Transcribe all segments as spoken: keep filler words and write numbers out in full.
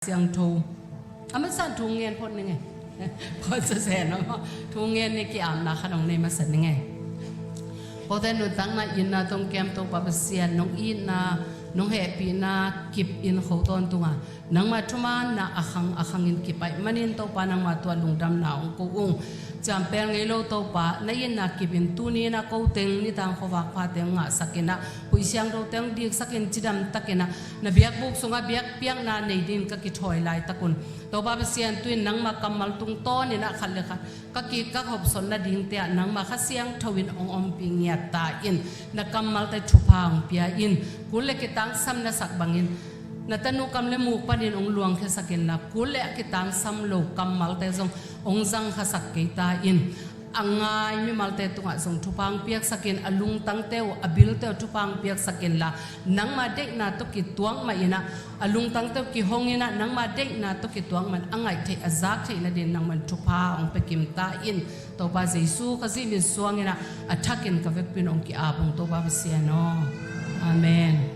Siangtho a masa thu ngen phot ning e. Phot sa sen a maw, thu ngen ni, ki-apna khat hong nei masa ning e. Kote nuntakna itna tawh kem Topa Pasian, nong itna, nong hehpihna kip in kho tawntung a, nangma thumanna a khang a khangin kipaih manin Topa nangma tua lungdamna hong ko ung. Ciampel ngei lo Topa, na itna kip in tuni in a ko teng nitang khuavak pha teng ngahsak in a, huih siangtho teng diksak in cidam tak in a, na biakbuk sungah biakpiakna nei dingin ka kithawi laitak un, Topa Pasian, tu-in nangma kammal tungtawn in a khat le khat ka kik ka hopsawn nadingte ah nangma Kha Siangtho in hong ompih ngiat ta in, na kammalte thupha hong pia in, kul le kitangsam na sak bangin na tanu kam le muk panin hong luangkhiasak inla, kul le a kitangsam lo kammalte zong hong zangkhasak kei ta in, a ngai mimalte tungah zong thupha hong piaksak in, a lungtangte uh, a bilte uh thupha hong piaksak inla, nangma deihna tawh kituak mah in a, a lungtangte uh kihong in a, nangma deihna tawh kituak mah in a ngaih theih a zak theih nadingin nangman thupha hong pia kim ta in, Topa Jesu Khazih min suang in a, a thakin ka vekpi in hong ki-ap ung, Topa Pasian aw. Amen.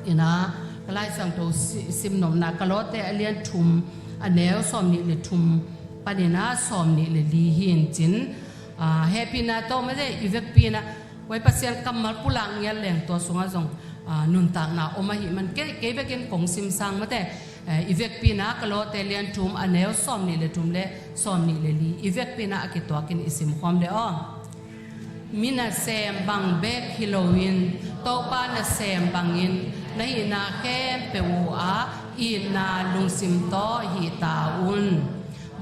In a, ka Lai Siangtho si-, simnopna Kolose a lian thum, a neu sawmnih le thum panin a sawmnih le li hi in cin, ah, hehpihna tawh mate i vekpi in a, huai Pasian kammal pulak ngiat leng tua sungah zong, ah, nuntakna om ahih man kei, kei bekin kong simsang mate, eh, i vekpi in a Kolose lian thum a neu sawmnih le thum le sawmnih le li i vekpi in a kituakin i simkhawm le aw. Mi nasem bang bek hi loin, Topa nasem bangin na hihna khempeuh uh ah itna lungsim tawh hih ta un.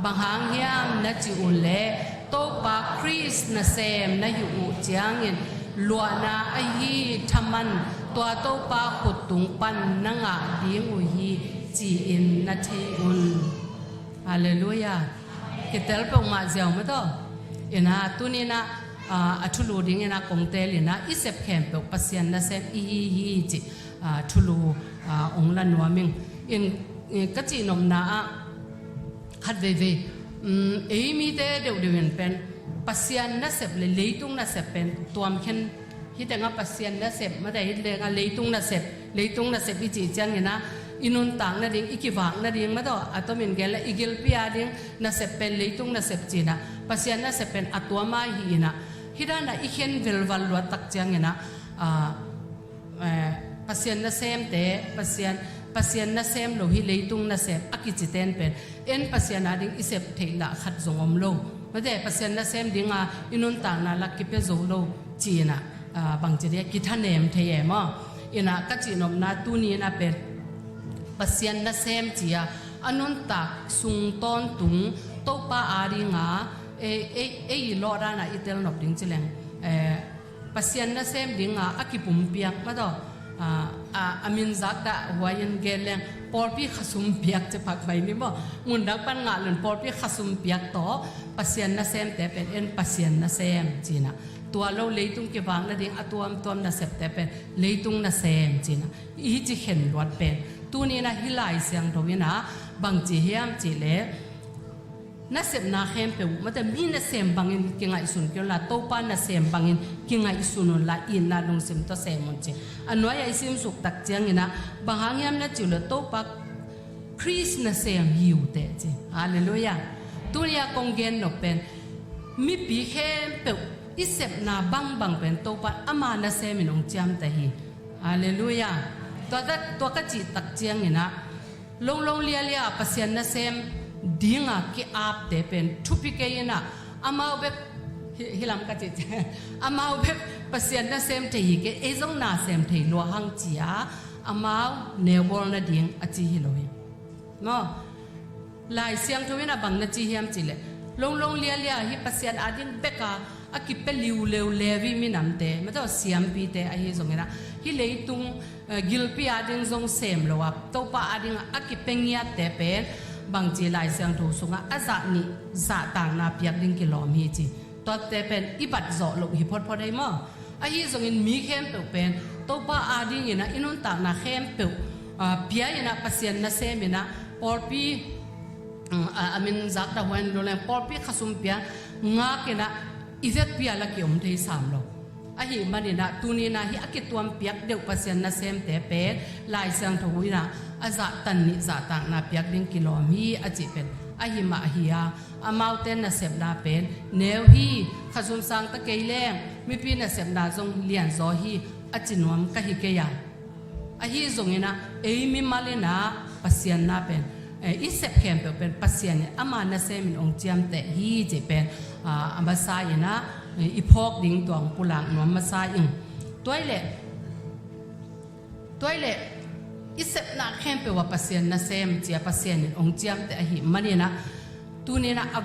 Bang hang hiam na cih uh leh, Topa Khrist nasem na hih uh ciangin luahna ahi thaman tua Topa khut tung pan na ngah ding uh hi, ci-in na thei un. Halleluiah. Kitel peuhmah ziau mah tawh. In a, tuni in a, ah, a thulu dingin a kong tel in a, i sep khempeuh Pasian nasem i hi hi cih, ah, thulu, ah, hong la nuam ing. In, in ka cihnopna ah khat veivei, um, ei mite deuhdeuh in pen Pasian nasep le leitung nasep pen tuamkhen, hih tengah Pasian nasep mate, hih tengah leitung nasep, leitung nasep i cih ciangin a, i nuntak nading, i kivak nading mate, a tomin gen le i gilpi a ding nasep pen leitung nasep ci in a, Pasian nasep pen a tuam a hi in a, hih dan a i khen velval luat tak ciangin a, ah, eh, Pasian nasemte, Pasian, Pasian nasem lo hih leitung nasem a kicite in pen en Pasian a ding i sep theih lah khat zong om lo. Mate, Pasian nasem ding a i nuntakna lak kipia zo lo ci in a, ah, bangci dia kithanem thei e maw. In a ka cihnopna tuni in a pen Pasian nasem ci a, a nuntak sung tawntung Topa a ding a, ei, ei, ei i lawh dan a i tel nop ding ci leng, eh, Pasian nasem ding a, a kipumpiak mah tawh, a, a, a min zakdah huai in gen leng pawlpi khasum piak ci phak mai ni maw. Mundang pan ngah lun pawlpi khasum piak tawh Pasian nasemte pen en Pasian nasem ci in a, tua lo leitung kivak nading a tuamtuam nasepte pen leitung nasem ci in a, i hi ci khen luat pen tuni in a hih Lai Siangtho in a bangci hiam cih leh, nasepna khempeuh mate, mi nasem bangin kingaihsun kei unla, Topa nasem bangin kingaihsun unla, itna lungsim tawh sem un ci. A nuai a i simsuk tak ciangin a, bang hang hiam na cih uh leh Topa Khrist nasem hi uh teh ci. Halleluiah. Tuni a kong gen nop pen mipi khempeuh i sepna bangbang pen Topa ama nasem in hong ciamteh hi. Halleluiah. Tua ka, tua ka cih tak ciangin a, longlong lialia Pasian nasem ding a ki-apte pen thupi kei in a, amau bek hi, hih lam ka cih ciang, amau bek Pasian nasem thei hi kei, ei zong nasem thei lua hang ci a, amau neubawl nading a ci hi lo hi. Maw? Lai Siangtho in a bang na ci hiam cih leh, longlong lialia hih Pasian a ding bek a a kipia liuleu Levi minamte, mate, siampite ahi zongin a, hih leitung, eh, gilpi a ding zong sem lo a, Topa a ding a kipia ngiatte pen bangci Lai Siangtho sungah a zah nih zahtakna piak ding kilawm hi ci. Tuate pen i bat zawh loh hi photphot ei maw. Ahi zongin mi khempeuh pen Topa a dingin a i nuntakna khempeuh, ah, pia in a Pasian nasem in a pawlpi, mm, a, a min zakdah huai in lo leng pawlpi khasum pia ngak in a i vekpi a la ki-om thei sam lo. Ahi maninah tuninah hih a kituam piak deuh Pasian nasemte pen Lai Siangtho inah a zahtan nih zahtakna piak ding kilawm hi a cih pen ahi mah hi a, amaute nasepna pen neu hi, kha zumsang ta kei leng mipi nasepna zong lianzaw hi a ci nuam ka hi kei a. Ahi zonginah ei mimal inah Pasian na pen, eh, i sep khempeuh pen Pasian in ama nasemin ong ciamteh hi cih pen, ah, a masa inah, eh, i phawk ding tuang pulak nuam masa ing. Tuai leh, tuai leh i sepna khempeuh a Pasian nasem cia Pasian in ong ciamteh ahi maninah tuninah a,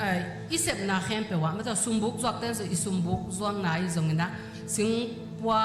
eh, i sepna khempeuh ah mata sumbuk zuak ten zong i sumbuk zuakna ahi zonginah singpua,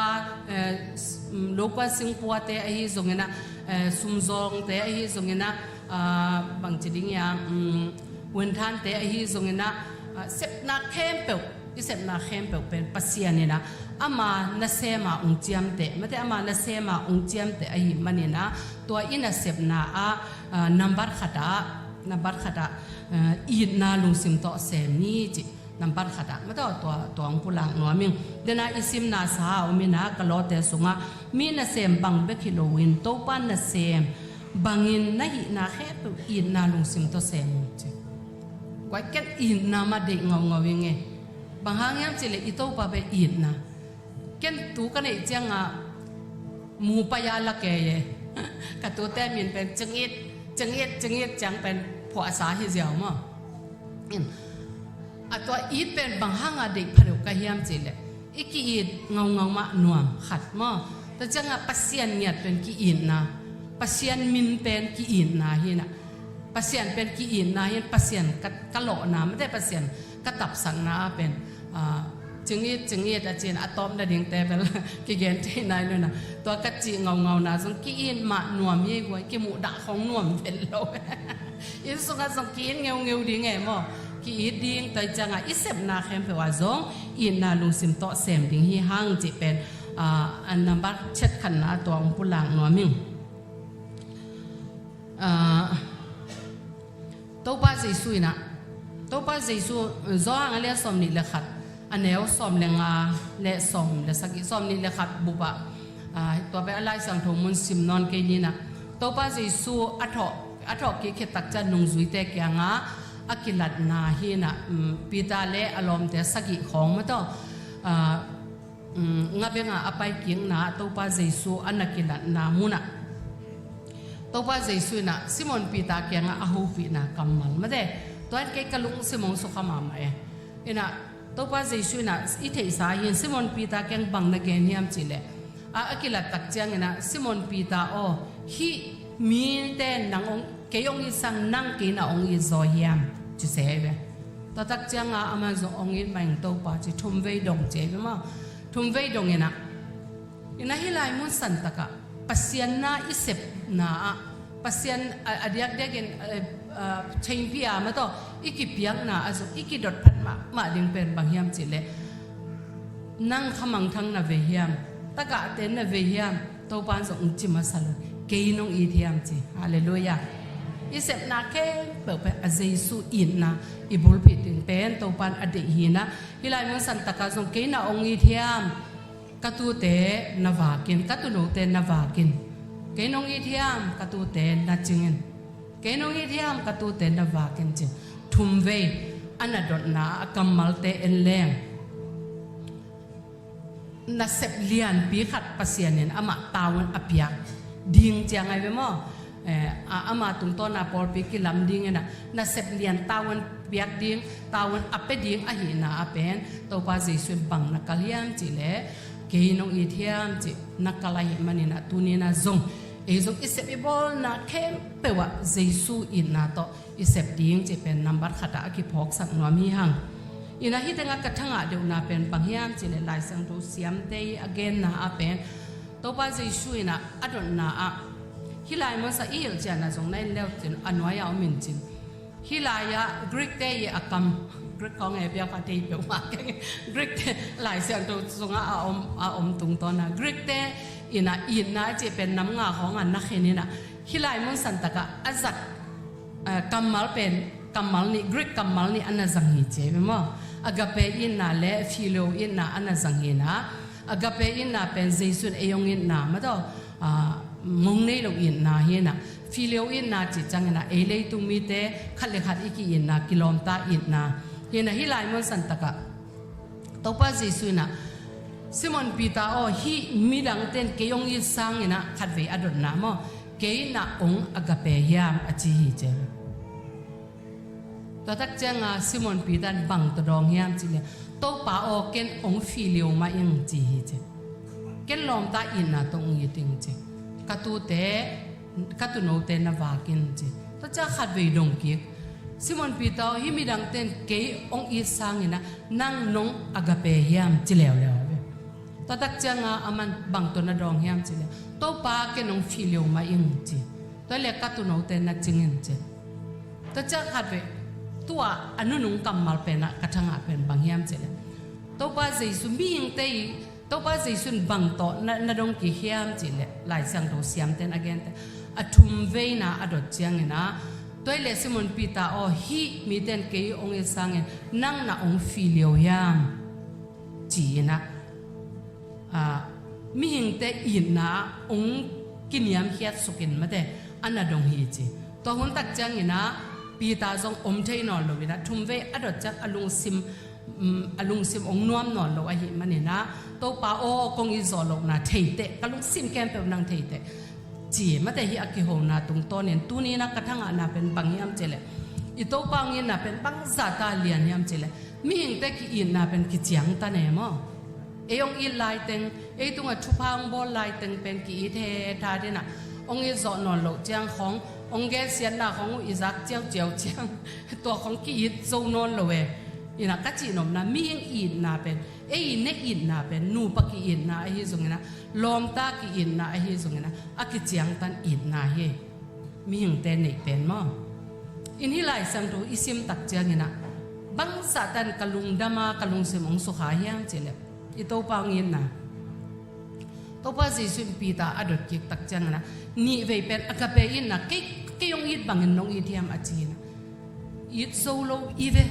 eh, s-, mm, lokua singpuate ahi zonginah, eh, sumzawngte ahi zonginah, ah, bangci ding ia, mm, wentante ahi zonginah, ah, sepna khempeuh, i sepna khempeuh pen Pasian inah ama nasema ung ciamteh mate ama nasema ung ciamteh ahi maninah tua i nasepna ah, ah, nambat khatah, nambat khatah, ah, itna lungsim tawh sem ni cih. Nambat khatah mataw tua tuang pulak nuam ing. Dena i simna sa a om inah Kolose sungah mi nasem bang bek hi loin Topa nasem bangin na hihna khempeuh itna lungsim tawh sem ung ci. Guai ken itna mah deih ngaungau ing e. Bang hang hiam cihleh i Topa bek itna. Ken tu ka neih ciangah mu pai a la kei e. Ka tute min pen cingit, cingit, cingit ciang pen phuahsa hi ziau maw. In. A tua it pen bang hanga deih pha deuh ka hiam cihleh i ki-it ngaungau mah nuam khat maw. Tua ciangah Pasian ngiat pen ki-itna, Pasian min pen ki-itna hinah. Pasian pen ki-itna hin Pasian ka, ka lawhna mate Pasian ka tapsakna ah pen, ah, cingit, cingit a cin a tawpna dingte bel kigen thei nai nuna. Tua ka cih ngaungauna zong ki-it mah nuam hi guai, kimuhdah khong nuam vel lo. Inn sungah zong ki-it ngeungeu ding e maw. Ki-it ding tua ciangah i sepna khempeuh ah zong itna lungsim tawh sem ding hi hang cih pen, ah, a nambat chet khatna tua ung pulak nuam ing. Ah, Topa Jesu inah, Topa Jesu, Johan a lian sawm nih le khat, a neu sawm le nga le sawm le sagih, sawm nih le khat bupah, ah, tua pen a Lai Siangtho mun sim nawn kei ninah. Topa Jesu a thawh, a thawh kik khit tak ciang nungzuite kiangah a kilatna hinah, um, Peter le a lawmte sagih khawng mataw, ah, um, nga benga a paikikna Topa Jesu a na kilatna munah Topa Jesu inah Simon Peter kiangah a hopihna kammal mate. Tuan kei ka lungsim hong sukha mahmah e. Inah Topa Jesu inah i theihsa hin Simon Peter kiang bang na gen hiam cihleh a, a kilat tak cianginah Simon Peter aw, hih mite nang ong, kei ong it sang nang kei na ong it zaw hiam ci se ve. Tua tak cianga aman zong ong it mah ing Topa ci thumvei dong ci ve maw. Thumvei dong inah. Inah hih lai mun santakah Pasian na i sepna ah Pasian a, a diakdiakin, eh, ah, chengpi a mataw i kipiakna ah zong i kidot phat mahmah ding pen bang hiam cihleh nang khamangthang na vei hiam, tagahte na vei hiam, Topan zong ung ci masa lo, kei nong it hiam ci. Halleluiah. I sepna khempeuh pen a Jesu itna i bulpih ding pen Topan a deih hinah. Hih lai mun santakah zong kei na ong it hiam, ka tute na vakin, ka tunote na vakin. Kei nong it hiam, ka tute na cingin. Kei nong it hiam, ka tute na vakin cin. Thumvei a na dotna a kammalte en leng nasep lianpi khat Pasian in amah tavuan a piak ding ciang ai ve maw. Eh, a, ama tungtawna pawlpi kilam dinginah nasep lian tavuan piak ding, tavuan a pia ding ahihna a pen Topa Jesu in bang na kal hiam cihleh kei nong it hiam cih na kal ahi maninah tuninah zong ei zong i sep i bawlna khempeuh ah Jesu itna tawh i sep ding cih pen nambat khatah a kiphawksak nuam hi hang. Inah hih tengah ka thangah deuhna pen bang hiam cihleh Lai Siangtho siamte i a genna ah pen Topa Jesu inah a dotna ah hih lai munsa i hilh cianah zong na en leu cin a nuai-ah om in cin. Hih lai-ah Greek-te i a kam, Greek khawng e biakpa thei peuhmah keng. Greek-te Lai Siangtho sungah a om, a om tungtawnah Greek-te inah itna a cih pen nam nga khawngah na khen inah hih lai mun santakah a zat, eh, kammal pen kammal nih, Greek kammal nih a na zang hi ci ve maw. Agape itna le fileo itna a na zang hi na. Agape itna pen Jesu in ei hong itna mah tawh, ah, mong nei lo itna hi na. Fileo itna cih ciangin ah ei leitung mite khat le khat i ki-itna, kilawmta itna hi na. Hih lai mun san takah Topa Jesu in ah, Simon Peter aw, hih midangte in kei hong it sangin ah, khatvei a dotna maw, kei na hong agape hiam, a ci hi ci. Tua tak cianga Simon Peter in bang tawh dawng hiam cih leh, Topa aw, ken hong fileo mah ing, ci hi ci. Ken lawmta itna tawh hong it ing ci. Ka tute, ka tuunote na vak in ci. Tua ciang khatvei dong kik. Simon Peter aw, hih midangte in kei hong it sangin ah, nang nong agape hiam, ci leuleu ve. Tua tak cianga aman bang tawh na dawng hiam cih leh, Topa, ken hong fileo mah ing, ci. Tua leh ka tuunote na cing in ci. Tua ciang khatvei, tua a nunung kammal pen ah ka thangah pen bang hiam cih leh, Topa Jesu, mihingte i, Topa Jesu in bang tawh na, na dong kik hiam cih leh, Lai Siangtho siamte in a gente, a thumveina a dot ciangin ah, tua leh Simon Peter aw, hih mite in kei hong it sangin nang na hong fileo hiam, ci-in ah, ah, mihingte itna hong kiniamkhiat sukin mate a na dong hi ci. Tua hun tak ciangin ah Peter zong om thei nawn lo in ah, thumvei a dot ciang a lungsim, um, a lungsim hong nuam nawn lo ahih manin ah, Topa aw, kong it zawh lohna thei teh, ka lungsim khempeuh nang thei teh, ci mate. Hih a kihona tungtawnin tuni-in ah ka thangahna pen bang hiam cih leh, i Topa hong itna pen bangzah ta lian hiam cih leh, mihingte ki-itna pen kiciangtan e maw. Ei hong it laiteng, ei tungah thupha hong bawl laiteng pen ki-it hethat in ah, hong it zawh nawn loh ciang khawng, hong gensiatna khawng uh i zak ciauciau ciang, tua khawng ki-it zo nawn lo e. In ah ka cihnopna, mihing itna pen, ei i neih itna pen, nupa ki-itna ahi zongin ah, lawmta ki-itna ahi zongin ah, a kiciangtan itna hi. Mihingte neih pen maw. In hih Lai Siangtho i sim tak ciangin ah, bangzah tan ka lungdam a, ka lungsim hong sukha hiam cih leh, i Topa hong itna, Topa Jesu in Peter a dot kik tak ciangin ah, nihvei pen agape itna, kei, kei hong it bangin nong it hiam, a ci-in ah, it zo lo i ve.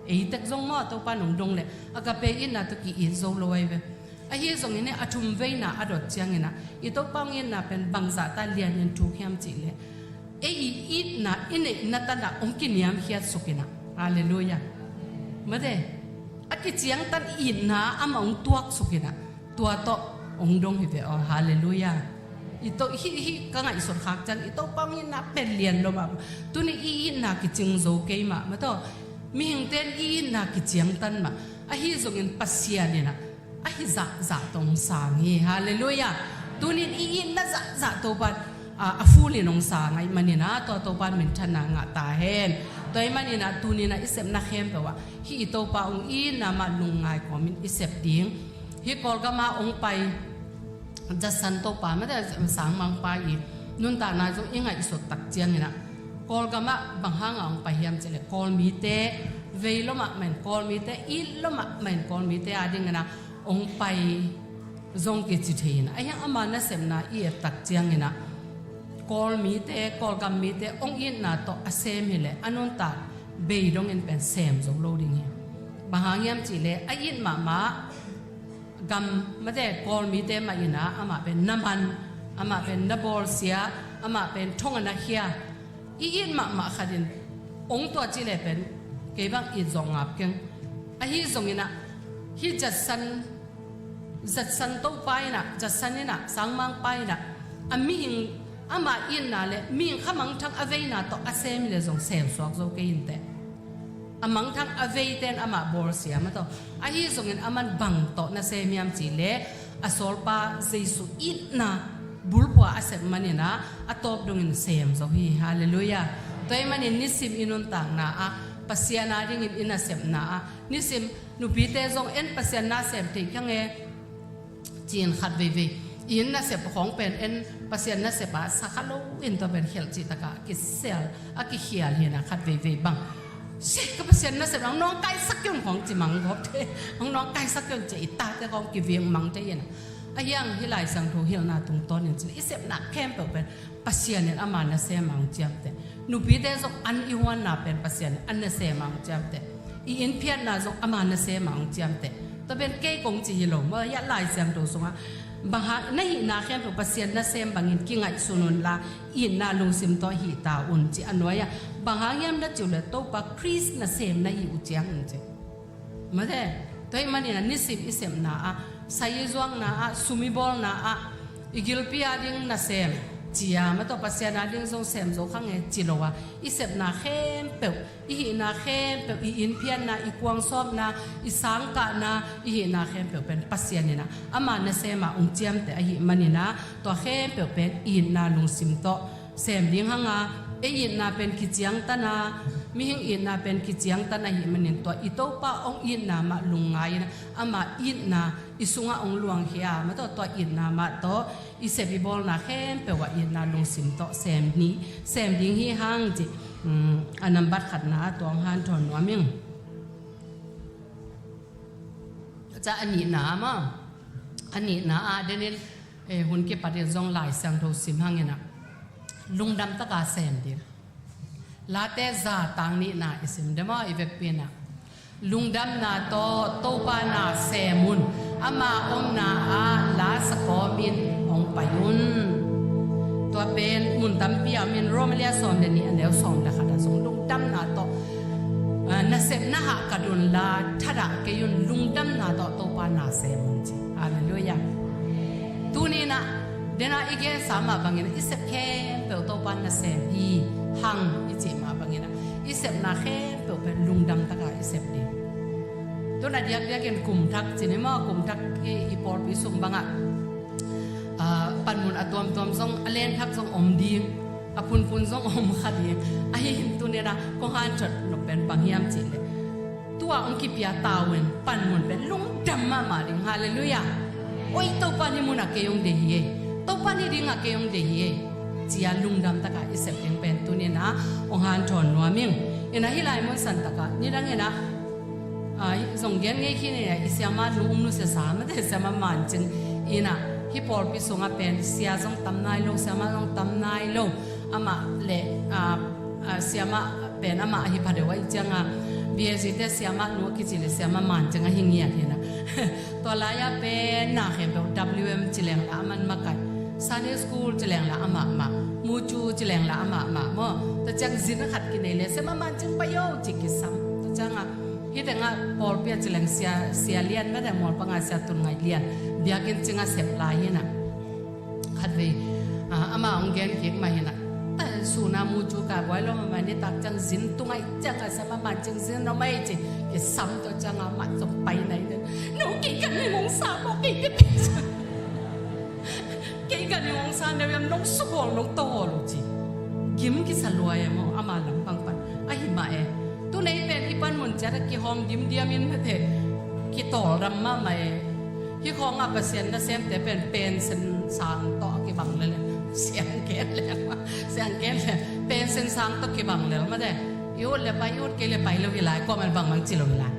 Ei tek zong maw, Topa nong dong leh agape itna tawh ki-it zo lo ahi ve. Ahi zongin ah a thumveina a dot ciangin ah, i Topa hong itna pen bangzah ta lianin thuk hiam cih leh, ei i itna, i neihna tan ah hong kiniamkhiat sukin ah. Halleluiah. Mate, a kiciangtan itna amah hong tuak sukin ah, tua tawh hong dong hi ve aw. Halleluiah. I to, hih, hih ka ngaihsut khak ciang, i Topa hong itna pen lian lo mah. Tuni i itna kicing zo kei mah, mate. Mihingte in i itna kiciangtan mah. Ahi zongin Pasian in ah, a hi zahzah tawh hong sang hi. Halleluiah. Tunin i itna zahzah Topa in, a, a full in hong sang ahih manin ah, tua Topa in minthanna ngah ta hen. Tua ahih manin ah, tunin ah i sepna khempeuh ah, hih i Topa hong itna mah lungngai kawmin i sep ding. Hih Kawlgam ah hong pai, Judson Topa, mate, Sangmangpa i nuntakna zong i ngaihsut tak ciangin ah, Kawlgam ah bang hangah hong pai hiam cih leh, Kawl mite vei lo mahmah in, Kawl mite it lo mahmah in, Kawl mite adingin ah hong pai zong kici thei in ah. Ahi hang ama nasepna i et tak ciangin ah, Kawl mite, Kawlgam mite hong itna tawh a sem hi leh, a nuntak bei dongin pen sem zo lo ding hi. Bang hang hiam cih leh, a it mahmah gam, mate, Kawl mite mah in ah, amah pen na man, amah pen na bawlsia, amah pen thong a na khia. I it mahmah khat in hong tua cih leh pen, kei bang it zawh ngap keng. Ahi zongin ah, hih Judson, Judson Topa in ah, Judson in ah, Sangmangpa in ah, a mihing, ama itna le mihing khamangthang a veina tawh a sem hi leh zong sem suak zo kei inteh. A mangthang a veite in amah bawlsia, mate. Ahi zongin aman bang tawh na sem hiam cih leh, a sawlpa Jesu itna bulphuh a sep manin ah, a tawp dongin sem zo hi. Halleluiah. Tua ahih manin nisim i nuntakna ah, Pasian adingin i nasepna ah, nisim, nupite zong en, Pasian na sem thei keng e, ci-in khat veivei, i inn nasep khawng pen en, Pasian nasep ah sa kha lo in, tua pen khelh cih takah kisel, a kikhial hi in ah, khat veivei bang, "Sia, ka Pasian nasep hong nawngkaisak kei un," khawng ci mang gawp thei, "Hong nawngkaisak kei un," ci-a i tate khawng kiving mang thei hi in ah. Ahi hang hih Lai Siangtho hilhna tungtawnin cih leh, i sepna khempeuh pen Pasian in ama nasem a hong ciamteh. Nupite zong an i huanna pen Pasian in a nasem a hong ciamteh. I inn phiatna zong ama nasem ah hong ciamteh. Tua pen kei kong ci hi lo maw, hiah Lai Siangtho sungah bang hang na hihna khempeuh Pasian nasem bangin kingaihsun unla, itna lungsim tawh hih ta un ci a nuai-ah. Bang hang hiam na cih uh leh Topa Khrist nasem na hih uh ciangin ci. Mate, tua ahih manin ah nisim i sepna ah, sai i zuakna ah, sum i bawlna ah, i gilpi ading nasem ci a, mate, Pasian ading zong sem zo kha nge ci lo a, i sepna khempeuh, i hihna khempeuh, i inn phiatna, i kuang sawpna, i sang kahna, i hihna khempeuh pen Pasian in ah ama nasem ah hong ciamteh ahih manin ah, tua khempeuh pen itna lungsim tawh sem ding hang a, ei itna pen kiciangtan a, mihing itna pen kiciangtan ahih manin tua i Topa hong itna mah lungngai in ah, ama itna i sungah hong luangkhia a, mate, tua itna mah tawh i sep i bawlna khempeuh ah itna lungsim tawh sem ni, sem ding hi hang ci. Um, a nambat khatna ah tua hong hanthawn nuam ing. Ca a nihna ah maw, a nihna ah denin, eh, hun kipatin zong Lai Siangtho sim hang in ah, lungdam taka sem ding. Late za tang nihna i sim de maw, i vekpi in ah, lungdamna tawh Topa na sem un, ama omna ah la sa kawmin hong pai un. Tua pen mun tampi a om in, Rom a lian sawm le nih, a neu sawm le khat ah zong lungdamna tawh, ah, nasepna hahkat unla thadah kei un, lungdamna tawh Topa na sem un ci. Halleluiah. Tuni in ah, dena i gensa mah bangin i sep khempeuh Topa nasem hi hang i cih mah bangin ah, i sepna khempeuh pen lungdam taka i sep ding. Tun a diakdiakin kum thak ci ni maw, kum thak i, i pawlpi sung bangah, ah, panmun a tuamtuam zong, a len thak zong om ding, a phunphun zong om kha ding. Ahi hin tuni in ah kong hanthawn nop pen bang hiam cih leh, tua hong kipia tavuan panmun pen lungdam mahmah ding. Halleluiah. Oi, Topa ni mun ah kei hong deih hi ei. Topa ni ding ah kei hong deih hi ei. Ci a lungdam taka i sep ding pen tuni in ah hong hanthawn nuam ing. In ah hih lai mun san takah nidang in ah, ah, zong gen ngei khin in ah, i siamah nu um nusia sa, mate, siamah Mancing in ah, hih pawlpi sungah pen sia zong tam nai lo, siamah zong tam nai lo. Amah le, ah, ah, siamah pen amah ahi pha deuh ahih ciangin, B A C te siamah nu a kici le siamah Mancing ahi ngiat hi in ah. Tua lai-ah pen na khempeuh W M ci leng la aman makaih, Sunday school ci leng la amah mah, mucu ci leng la amah mah maw. Tua ciang zin khat kinei le siamah Mancing pai o ci kisam. Tua ciangin hih tengah pawlpi ah ci leng sia, sia lian, mate, Mualpang ah sia Tun Ngaih Lian, biakinn cingah sep lai hi in ah. Khatvei, ah, amah hong gen kik mah hi in ah, ta, sun a mucu ka guai lo mah, nitak ciang zin tung ahih ciangin siamah Mancing zin lo mah ei ci kisam. Tua ciangin amah zong pai nai den. No, kei ganhing hong sa maw, kei te pi sa. Kei ganhing hong sa, no hiam, nong sukhawl, nong tohawl uh ci. Gim kisa lua e maw, ama lampang pan. Ahi mah e. Tu nei pen i panmun ciat a kihawm dimdiam in, mate, kitawldam mahmah e. Hih khawng ah Pasian nasemte pen pensen sang tawh kibang lel e. Siang ken lel, siang ken lel. Pensen sang tawh kibang lel, mate. I ut le pai, i ut kei le pai lo hi lai, kuamah in bangbang ci lo hi lai.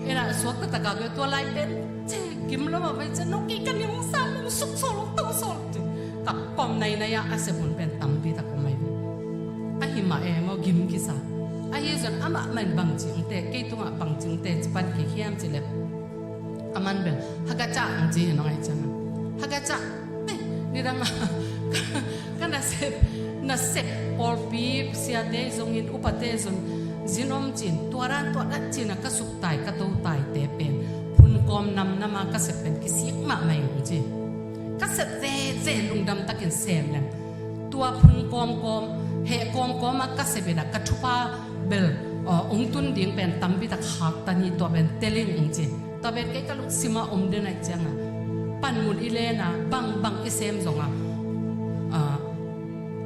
In ah suakta taka tua lai pen, ci gim lo mah pai ci, no, kei ganhing hong sa, hong suksawl, hong tosawl ci. Kap kawm nainai ah a sep hun pen tampi tak om ahi ve. Ahi mah e maw, gim kisa. Ahi zong amah mah in bangci hong teh, kei tungah bangci hong teh ci pan kik hiam cih leh, aman bel hagaca hong ci hi, nong ahih ciangin. Hagaca, eh, nidang a ka nasep, nasep pawlpi siate zongin, upate zong zin om ci-in, tua dan tua dan ci-in a ka suktai, ka totaite pen phun kawm namnam a ka sep pen kisik mahmah ing, hong ci. Ka sep veve, lungdam takin sem leng, tua phun kawmkawm, heh kawmkawm a ka sep in a ka thupha bel, aw, hong tun ding pen tampi tak khaktan hi, tua pen tel ing, hong ci. Tua pen kei ka lungsim ah om den ahih ciangin, panmun i len a, bangbang i sem zongin, ah,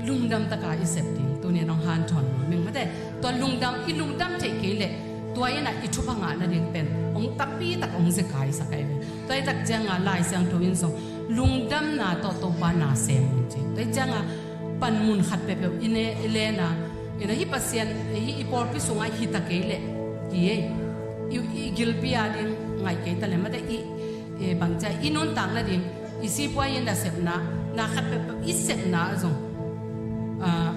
lungdam taka i sep ding tuni-in hong hanthawn nuam ing, mate. Tua lungdam, i lungdam theih kei leh, tua in a i thupha ngah nading pen hong tampi tak hong zekai sak ahi ve. Tua ahih tak ciangin Lai Siangtho in zong lungdamna tawh Topa na sem un ci. Tua ahih ciangin panmun khat peuhpeuh i ne, i len a, in a hih Pasian, hih i pawlpi sungah hi ta kei leh, hi ei, i, i gilpi ading ngaih kei ta leh, mate, i, i bangci a, i nuntak nading, i sipuai i nasepna, na khat peuhpeuh i sepna ah zong, ah,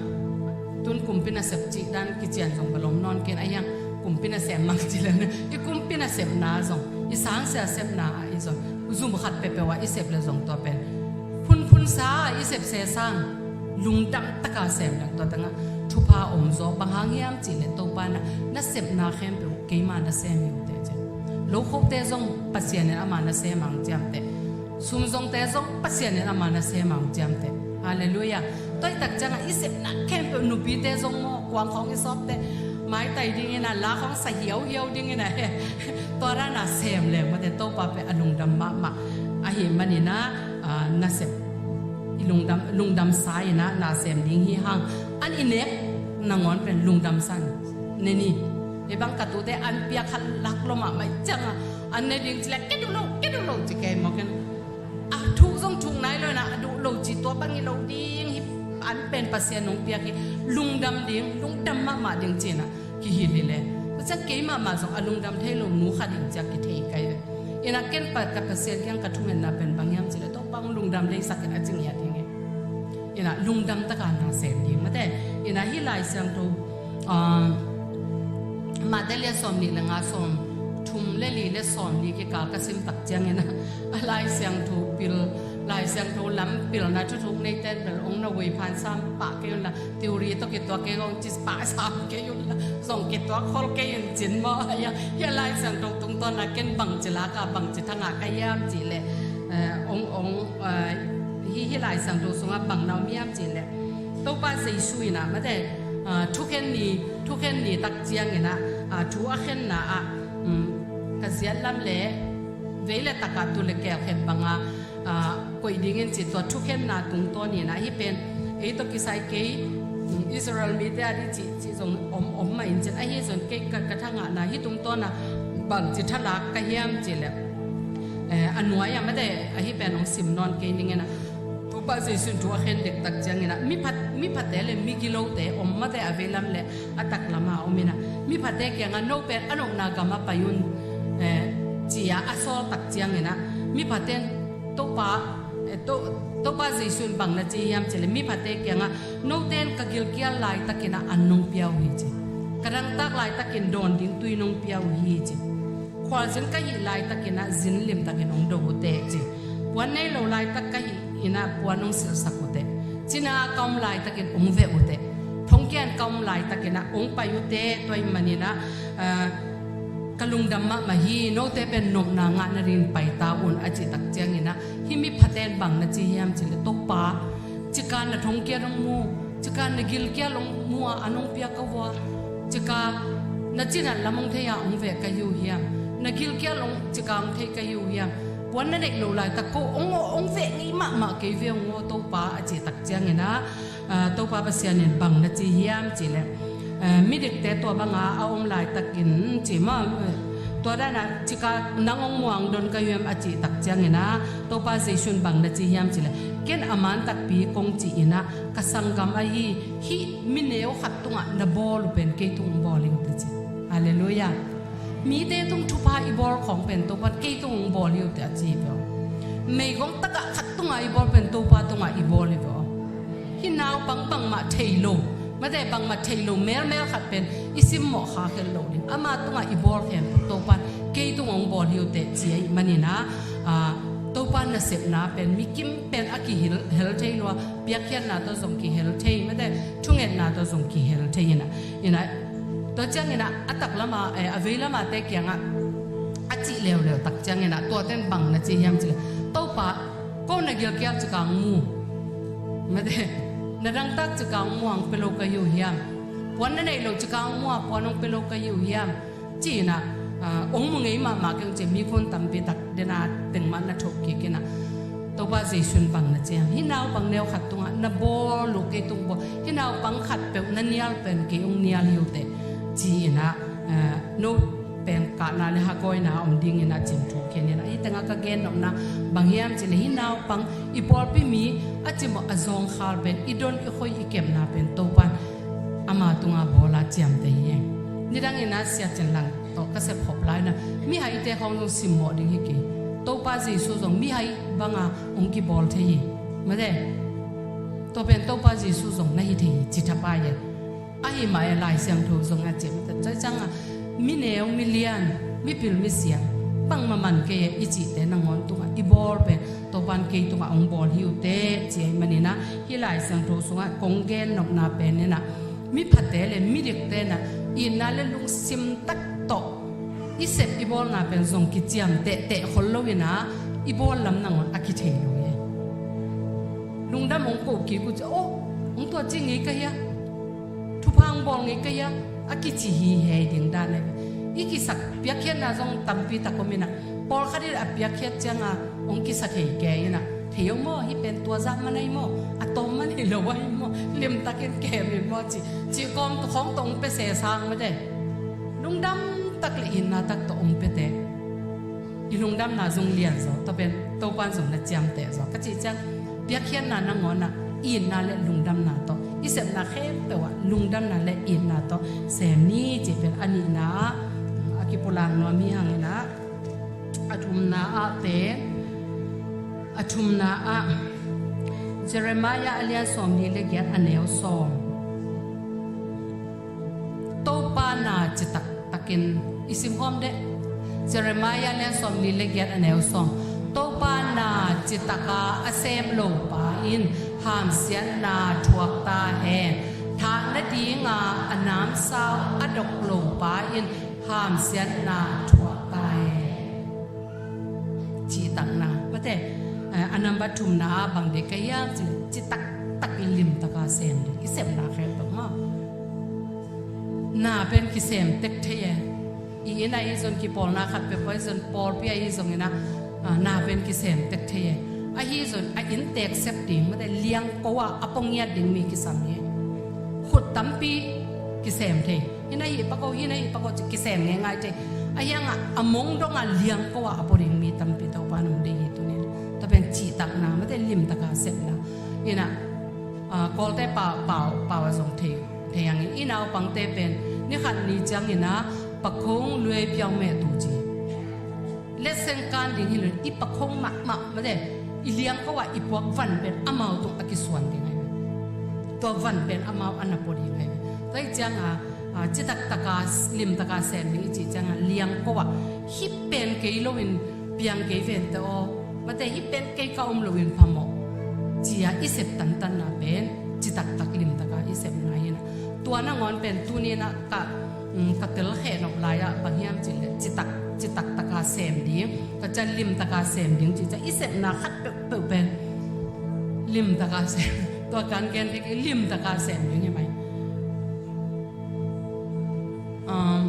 tun kumpi nasep cih dan kician zong bel om nawn kei in, ahi hang Kumpi nasem mang ci le na, i kumpi nasepna zong, i sangsia sepna ah i zong, zum khat peuhpeuh ah i sep le zong tua pen phunphun sa ah i sep se sang lungdam taka sem leng tua tangah thupha om zaw. Bang hang hiam cih leh Topa in ah nasepna khempeuh keima nasem hi uh teh ci. Lokhote zong Pasian in ama nasem ang ciamteh. Sumzongte zong Pasian in ama nasem ang ciamteh. Halleluiah. Tua hi tak ciangah i sepna khempeuh, nupite zong maw, kuang khawng i sawpte maitai dingin ah, la khawng sa hiauhiau dingin ah, he, tua dan a sem leng mate, Topa pen a lungdam mahmah ahih manin ah, ah, nasep i lungdam, lungdamsa in ah nasem ding hi hang. An i nek nangawn pen lungdamsa in ne ni. Ei bang ka tute an piak khat lak lua mahmah ciangah an ne ding ci leh, "Ka duh lo, ka duh lo," ci kei maw ken. A thuk zong thuk nai lo in ah, a duh lo ci, tua bang hi lo ding hi, an pen Pasian hong piak hi, lungdam ding, lungdam mahmah ding ci in ah kihilh hi leh. Tua ciang kei mahmah zong a lungdam thei lo nu khat hi ing ci a kithei kei ve. In ah ken pa, ka Pasian kiang ka thungetna pen bang hiam cih leh, Topa hong lungdam leisak in, a ci ngiat hi ing e. In ah lungdam taka na sem ding mate. In ah hih Lai Siangtho, ah, Mate lian sawmnih le nga, sawmthum le li le sawmli kikal ka sim tak ciangin ah, a Lai Siangtho pil, Lai Siangtho lam pilna thuthuk neite in bel hong na wei phan sam pah kei un la, theory tawh kituak kei, hong ci pah sam kei un la, zong kituak khol kei un cin maw. Hia, hia Lai Siangtho tungtawn ah ken bangci lak a, bangci thangah ka hiam cih leh, eh, hong, hong, eh, hih, hih Lai Siangtho sungah bang na om hiam cih leh, Topa Jesu in ah mate, ah, thukhen ni, thukhen ni tak ciangin ah, ah, thu a khenna ah, um, ka ziat lam le vei le takah tu le kel khen banga, ah, koih dingin ci, tua thukhenna tungtawn in ah, hih pen ei tawh kisai kei, um, Israel mite a ding ci, ci zong om, om mah in cin, ahi zong kei ka, ka thangahna hih tungtawn ah bangci thalak ka hiam cih leh, eh, a nuai ah mate, ahi pen hong sim nawn kei ning in ah, Topa Jesu in thu a khen dek tak ciangin ah, mi phat, mi phate le mi gilote om mate, a veilam le a taklam ah om in ah, mi phate kiangah, "No pen a nopna gamah pai un," eh, ci-a a sawl tak ciangin ah, mi phate in Topa, eh, To-, Topa Jesu in bang na ci hiam cih leh, mi phate kiangah, "Note in ka gilkial laitakin ah an nong pia uh hi," ci. "Ka dangtak laitakin dawn ding tui nong pia uh hi," ci. "Khualzin ka hih laitakin ah zin limtakin hong do uh teh," ci. "Puan nei lo laitak ka hih in ah puan hong silhsak uh teh. Cina ka om laitakin hong veh uh teh. Thongkian ka om laitakin ah hong pai uh teh, tua ahih manin ah, ah, ka lungdam mahmah hi, note pen nopna ngah nadingin pai ta un," a cih tak ciangin ah, hih mi phate in bang na ci hiam cih leh, "Topa, cika na thongkian hong mu, cika na gilkial hong mu a, an hong pia ka vua, cika na cinat lam hong thei a hong veh ka hi uh hiam? Na gilkial hong, cika hong thei ka hi uh hiam? Puan na neih loh laitak ko hong, hong veh ngei mahmah kei ve ung aw Topa," a cih tak ciangin ah, ah, Topa Pasian in bang na ci hiam cih leh, ah, midikte tua banga a om laitakin ci maw, tua dan ah cika nang hong mu a hong don ka hi uh hiam a cih tak ciangin ah, Topa Jesu in bang na ci hiam cih leh, "Ken a man takpi kong ci in ah, ka sanggam ahi hih mi neu khat tungah na bawl uh pen kei tung hong bawl hi uh teh," ci. Halleluiah. Mite tung thupha i bawl khawng pen Topa in kei tung hong bawl hi uh teh a ci hi ve aw. Meigong tagah khat tungah i bawl pen Topa tungah i bawl hi ve aw. Hih naupang bangmah thei lo, mate bangmah thei lo melmel khat pen i simmawh kha khen lo ding. Ama tungah i bawl khempeuh Topa in kei tung hong bawl hi uh teh ci ahih manin ah, ah, Topa nasepna pen mi kim pen a kihel, hel thei lua, piakkhiatna tawh zong kihel thei, mate thungetna tawh zong kihel thei in ah, in ah, tua ciangin ah, a taklam ah, eh, a veilam ah te kiangah a cih leuleu tak ciangin ah, tuate in bang na ci hiam cih leh, "Topa, ko na gilkial cika hong mu, mate, na dangtak cika hong mu a hong pia lo ka hi uh hiam? Puan na neih loh cika hong mu a puan hong pia lo ka hi uh hiam?" ci in ah, ah, hong mu ngei mahmah kei ung ci, mi khun tampi tak den a teng mah na thoh kik in ah, Topa Jesu in bang na ci hiam? "Hih naupang neu khat tungah na bawl uh kei tung bawl, hih naupang khatpeuh na nial pen kei hong nial hi uh teh," ci in ah, eh, no pen kahna le hakawina om dingin ah cimthu khen in ah. Hih tengah ka gen nopna bang hiam cih leh, hih naupang i pawlpi mi a cimawh a zawngkhal pen i don i khoi i kepna pen Topa in ama tungah bawl a ciamteh hi. Nidangin ah Sia Cin Lang tawh ka sep khop lai-in ah, mihaite khawng zong simmawh ding hi kei. Topa Jesu zong mihai banga hong kibawl thei hi. Mate, tua pen Topa Jesu zong na hi thei hi ci thapai e. Ahi mah e, Lai Siangtho zong a ci mate, tua ciangah Mi neu, mi lian, mi pil, mi siang, bangmah man kei e i cihte nangawn tungah i bawl pen Topa'n kei tungah hong bawl hi uh teh ci ahih manin ah, hih Lai Siangtho sungah kong gen nopna pen in ah, mi phate le mi dikte in ah, itna le lungsim tak tawh i sep i bawlna pen zong kiciamteh teh khol lo in ah, i bawl lam nangawn a kithei lo hi. Lungdam hong ko kik uh ciang, "Oh, hong tua ci ngei ka hia? Thupha hong bawl ngei ka hia?" a kici hi hei ding dan ahi ve. I kisak piakkhiatna zong tampi tak om in ah, pawlkhat in a piakkhiat ciang a hong kisa thei kei in ah, "Thei o maw, hih pen tua zah man ahi maw, a tawm man hi lo ahi maw, limtakin kem in maw," ci, ci kawm khawng tawh hong pia sesang mate. Lungdam tak le itna tak tawh hong pia teh, i lungdamna zong lian zaw, tua pen Topa'n zong na ciamteh zaw. Ka cih ciang, piakkhiatna nangawn ah itna le lungdamna tawh, i sepna khempeuh ah lungdamna le itna tawh sem ni cih pen a nihna ah a kipulak nuam hi hang in ah, a thumna ah pen, a thumna ah Jeremiah a lian sawmli le giat a neu sawm. Topa na citak takin i simkhawm deh. Jeremiah lian sawmli le giat a neu sawm. Topa na citaka a sem lopa in hamsiatna thuak ta hen. Thah nadinga a namsau a dok lopa in hamsiatna thuak ta hen. Citakna mate, eh, a nambat thumna ah bang deih ka hiam cih leh, citaktak limtaka sem ding. I sepna khempeuh maw, na pen kisem tek thei e. I inn ah ahi zong, kipawlna khat peuh ahi zong, pawlpi ah ahi zong in ah, ah, na pen kisem tek thei e. Ahi zong a inntek sep ding mate, liangko ah a pua ngiat ding mi kisam hi. Khut tampi kisem thei. Hih na hih pak o, hih na hih pak o ci kisem ngeingai thei. Ahi hang ah a mong dong ah liangko ah a pua ding mi tampi Topa'n hong deih hi tuni in. Tua pen citakna mate, limtaka sepna. In ah, ah, Kawlte pau, pau, pau ah zong thei, thei hang in, i naupangte pen ni khat ni ciang in ah, "Pakhong luai piau meh tu" ci. Letseng kan ding hi lo in, i pakhong mahmah mate, i liangko ah i puak van pen amau tung a kisuan ding ahi ve. Tua van pen amau a na pua ding ahi ve. Tua ahih ciang a, ah, citaktaka, limtaka sem ding i cih ciang a, liangko ah hih pen kei lo in piang kei ven teh aw mate, hih pen kei ka om lo in phamawh ci a i sep tantanna pen citaktak limtaka i sepna hi in ah. Tua nangawn pen tuni in ah ka, mm, ka telkhiat nop lai ah bang hiam cih leh, citak, citaktaka sem ding, tua ciang limtaka sem ding cih ciang i sepna khat peuhpeuh pen limtaka sem. Tua kan gen ding, limtaka sem ding hi mai. Um,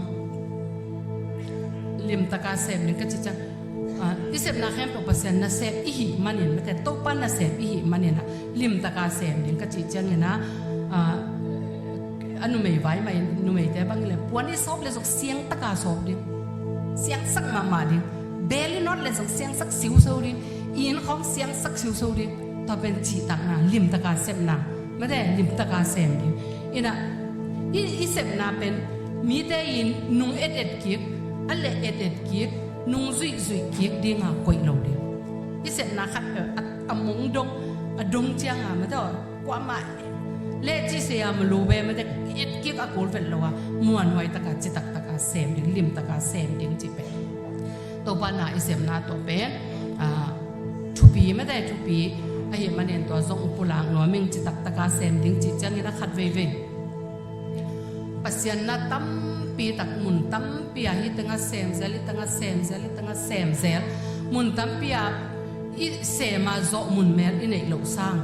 limtaka sem ding ka cih ciang, ah, i sepna khempeuh Pasian nasep i hih manin mate, Topa nasep i hih manin ah, limtaka sem ding ka cih ciang in ah, ah, a numei vai mah in, numeite bang in leh, puan i sawp leh zong siangtaka sawp ding, siangsak mahmah ding. Beel i nawt leh zong siangsak siuso ding, i inn khawng siangsak siuso ding. Tua pen citakna, limtaka sepna mate, limtaka sem ding. In ah, i, i sepna pen mite in nung et et kik, a leh et et kik, nung zuih zuih kik ding a koih lo ding. I sepna khat peuh a, a mong dong, a dong ciang a mate aw, kuamah leh ci se a malu ve mate, et kik a kul vet lo a, muanhuai taka, citaktaka sem ding, limtaka sem ding cih pen Topa na i sepna tua pen, ah, thupi mate, thupi ahih manin tua zong pulak nuam ing, citaktaka sem ding cih ciang in ah khat veivei. Pasian na tampi tak, mun tampi ah hih teng ah sem zel, hih teng ah sem zel, hih teng ah sem zel. Mun tampi ah i sem a zawh mun mel i neih loh sang,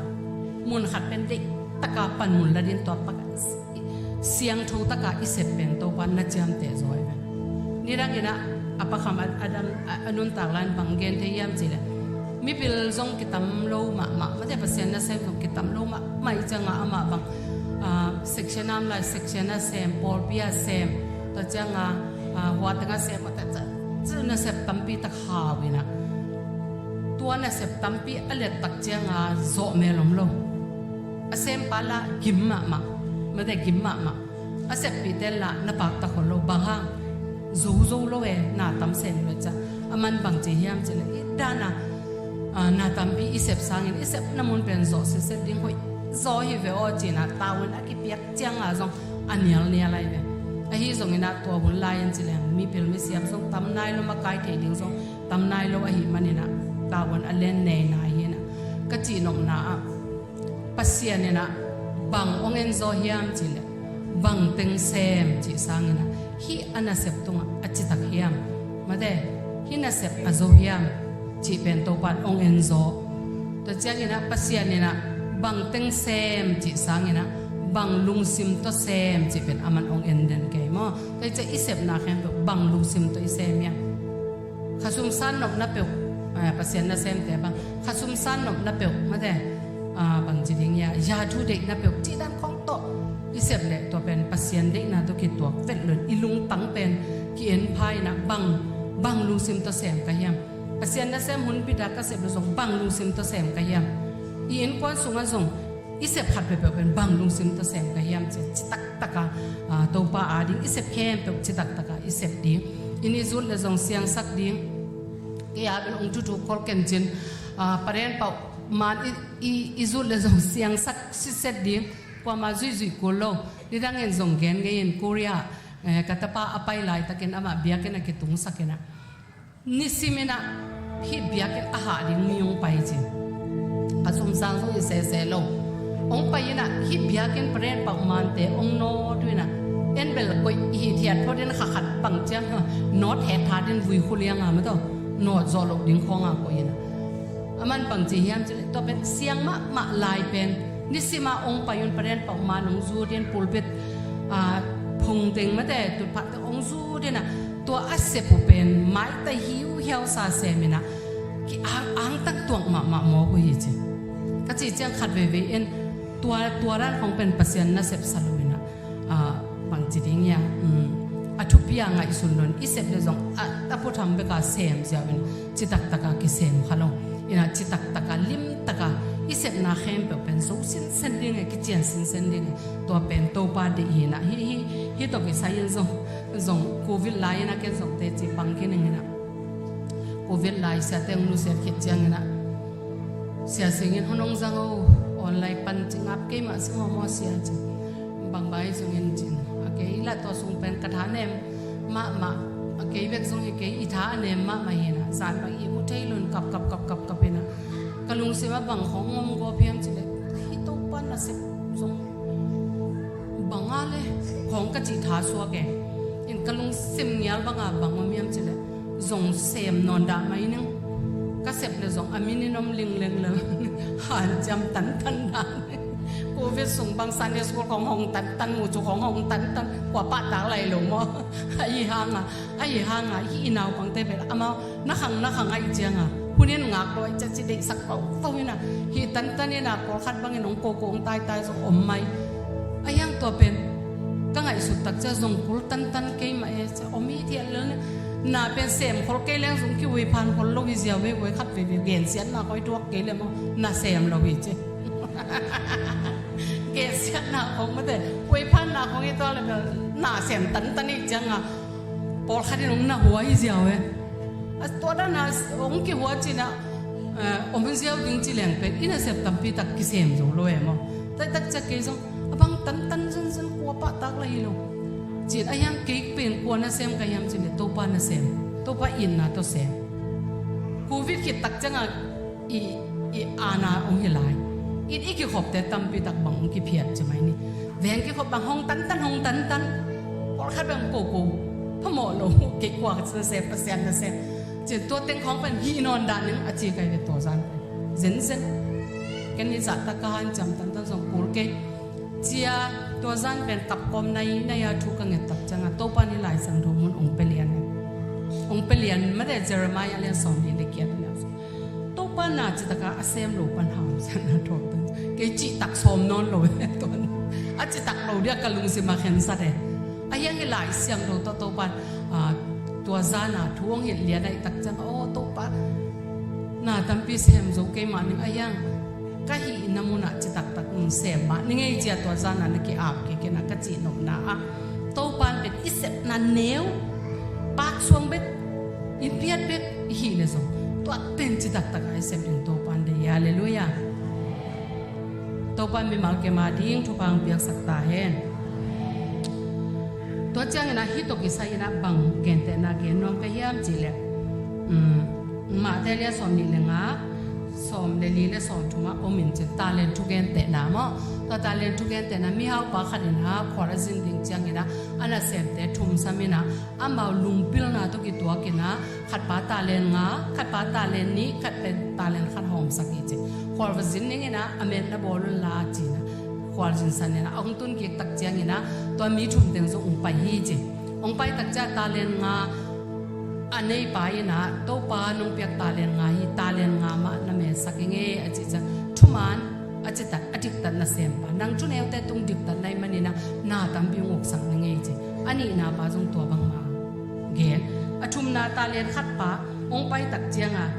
mun khat pen deih taka panmun la ding, tua pak siangtho taka i sep pen Topa'n na ciamteh zaw hi ve. Nidang in ah, a pakham a, a dam, a, a nuntak lai in bang gen thei hiam cih leh, mipil zong kitam lo mahmah mate, Pasian nasem zong kitam lo mahmah ahih ciang a, amah bang, ah, section a om lai, section a sem, pawlpi a sem, tua ciang a, ah, hua teng a sem, tua ciang, nasep tampi tak hau in ah, tua nasep tampi a let tak ciang a zawh mel om lo. A sempa lah gim mahmah mate, gim mahmah. A seppihte lah na pakta khol lo, bang hang, zo zo lo e, na tam sem lo e ci a. Aman bang ci hiam cih leh, i dan a, ah, na tampi i sep sangin i sepna mun pen zawh sitset ding, hoih zaw hi ve aw ci in ah, tau in a kipiak ciang a zong a nialnial ahi ve. Hih zongin ah tua hun lai-in ci leng mipil misiam zong tam nai lo, makai thei ding zong tam nai lo ahih manin ah, tua hun a len nei nai hi-in ah, ka cih nopna ah Pasian in ah bang hong en zaw hiam cih leh, bang teng sem cih sangin ah, hih a nasep tungah a citak hiam, mate, hih nasep a zo hiam cih pen Topa in hong en zaw. Tua ciangin ah Pasian in ah bang teng sem cih sangin ah, bang lungsim tawh sem cih pen aman hong en den kei maw. Tua hi ciah i sepna khempeuh bang lungsim tawh i sem hiam? Khasum san nopna peuh, ah, Pasian nasemte bang, khasum san nopna peuh, mate, ah, bang ci ding hia, yathu deihna peuh cih dan khawng tawh i sep leh, tua pen Pasian deihna tawh kituak vet lo-in, i lungtang pen ki-en pha-in ah, bang, bang lungsim tawh sem ka hiam? Pasian nasem hun bit ah ka sep leh zong bang lungsim tawh sem ka hiam? I innkuan sungah zong i sep khat peuhpeuh pen bang lungsim tawh sem ka hiam cih, citak taka, ah, Topa a ding i sep khempeuh citak taka i sep ding. Inn i zut leh zong siangsak ding. Kei a bel hong thuthu khol ken cin, ah, Pa Ren Pau man i, i, i zut leh zong siangsak sitset ding. Kuamah zuihzuih kul lo. Nidangin zong gen ngei in, Korea, eh, ka tapa a pai laitakin amah biakinn ah kitungsak in ah, nisim in ah hih biakinn a hah ding mi hong pai ci. Khasum sang zong hi sese lo. Hong pai in ah hih biakinn Pa Ren Pau mante hong nawt uh in ah, en bel koih hi thiat phot in, kha khat bang ciang nawt het tha ding, vui khu liang a, mate, nawt zawh loh ding khawng a koih in ah. Aman bang ci hiam cih leh, tua pen siang mahmah lai pen, nisim a hong pai un, Pa Ren Pau man hong zut in, pulpit, ah, phung teng, mate, tutphah teng hong zut in ah, tua a sep uh pen maitai hiuhiausa sem in ah, ki-ang, angtang tuak mahmah mawk uh hi ci. Ka cih ciang khat veivei in, tua, tua dan khawng pen Pasian nasep sa lo in ah, ah, bang ci ding hia, um, a thupi a ngaihsun lo-in i sep leh zong a, a phutham bek a sem ziau in, citak taka kisem kha lo. In ah citak taka, lim taka i sepna khempeuh pen zo sinsen ding e, kician sinsen ding e. Tua pen Topa deih hi-in ah, hih, hih, hih tawh kisai in zong, zong Covid lai in ah ken zong teci pang khin ing in ah, Covid lai siate hong nusiat khit ciangin ah, Sia Sing in, "Hong nong zang o, online pan ci ngap kei mah sing o maw Sia," ci. "Bang bang hi zong in," ci-in. "A kei lah tua sung pen ka tha nem mahmah, a kei bek zong hi kei, i tha a nem mahmah hi-in ah, zan bang ihmu thei lo-in kap, kap, kap, kap, kap in ah, ka lungsim ah bang khawng om gawp hiam cih leh, hih Topa nasep zong bang a le khawng ka cih tha suak e. In ka lungsim ngial bang a bang om hiam cih leh, zong sem nawn dah mai ning. Ka sep leh zong a min in om lingleng lel. Hanciam tantan dan. Covid sung bang Sunday school khawng hong tantan, mucu khawng hong tantan, kua pahtak lai lo maw." Ahi hang a, ahi hang a, hih i naupangte bel amau na khang, na khang ahih ciang a, hun in ngak lo ahih ciang ci deihsak vauvau in ah, hih tantan in ah, pawlkhat bangin hong koko, hong taitai zong om mai. Ahi hang tua pen ka ngaihsut tak ciang zong kul tantan kei mah e, ci om hi thiat lel ni. Na pen sem khol kei leng zong kihua phan khol lo hi ziau ve, khat veivei gensiatna khawng i tuak kei leh maw, na sem lo hi ci. Gensiatna khawng, mate, hua phanna khawng i tuak leh bel na sem tantan hi ciang a, pawlkhat in hong na hua hi ziau e. A tua dan a hong kihua ci-in ah, eh, om ziau ding ci leng pen i nasep tampi tak kisem zo lo e maw. Tua tak ciang kei zong a bang tantan zenzen, kua pahtak lai hi lo. Ci-in, ahi hang kei pen kua nasem ka hiam cih leh, Topa nasem, Topa itna tawh sem. Covid khit tak ciang a i, i aana hong hi lai. In i kikhopte tampi tak bang hong kiphiat ci mai ni. Veng kikhop bang hong tantan, hong tantan. Pawlkhat bang koko, phamawh lo, kei kua nasem, Pasian nasem. Ci-in tua teng khawng pen hih nawn dah ning a ci kai ve tua zan pen. Zenzen. Ken hi zahtak ka hanciam tantan zong kul kei. Cia, tua zan pen kap kawm nai nai a thu ka nget tak ciang a, Topa in Lai Siangtho mun hong pia lian. Hong pia lian, mate, Jeremiah lian sawmli le giat na. Topa na citak a sem lo pan hau, sian na thawk tan. Kei citak sawm nawn lo e, tuan. A citak lo dia ka lungsim a khensat e. Ahi hang i Lai Siangtho tawh Topa, ah, tua zan a thu hong hilh lian ahih tak ciang, "Aw, Topa, na tampi sem zo kei mah ning, ahi hang ka hihna mun ah citaktak hong sem mah ning ei," ci-a tua zan a na ki-ap kik in ah, ka cih nopna ah, Topa in pen i sepna neu, paksuang bek, i piat bek i hih leh zong, tua pen citaktak a i sep ding Topa in deih hi. Halleluiah. Topa in mimal kem a ding thupha hong piaksak ta hen. Tua ciangin ah hih tawh kisai in ah bang gentehna gen nuam ka hiam cih leh, um, Matthai lian sawm nih le nga, sawm le li le sawm thum ah om in cin, talent thugentehna maw. Tua talent thugentehna, mihaupa khat in ah khual a zin ding ciangin ah a nasemte thum sam in ah amau lungpilna tawh kituak in ah khatpa talent nga, khatpa talent nih, khat pen talent khat hawmsak hi ci. Khual va zin ning in ah a metna bawl un la ci in ah khual zinsan in ah a hong tun kik tak ciangin ah tua mi thum teng zong hong pai hi ci. Hong pai tak ciang talent nga a neipa in ah, "Topa, nong piak talent nga hi, talent nga mah na metsak ing e," a cih ciang, "Thuman a citak a diktat nasempa, nang thuneute tung diktat na hih manin ah na tampi hong uksak ning e," ci. A nihna pa zong tua bangmah gen. A thumna talent khatpa hong pai tak ciang ah,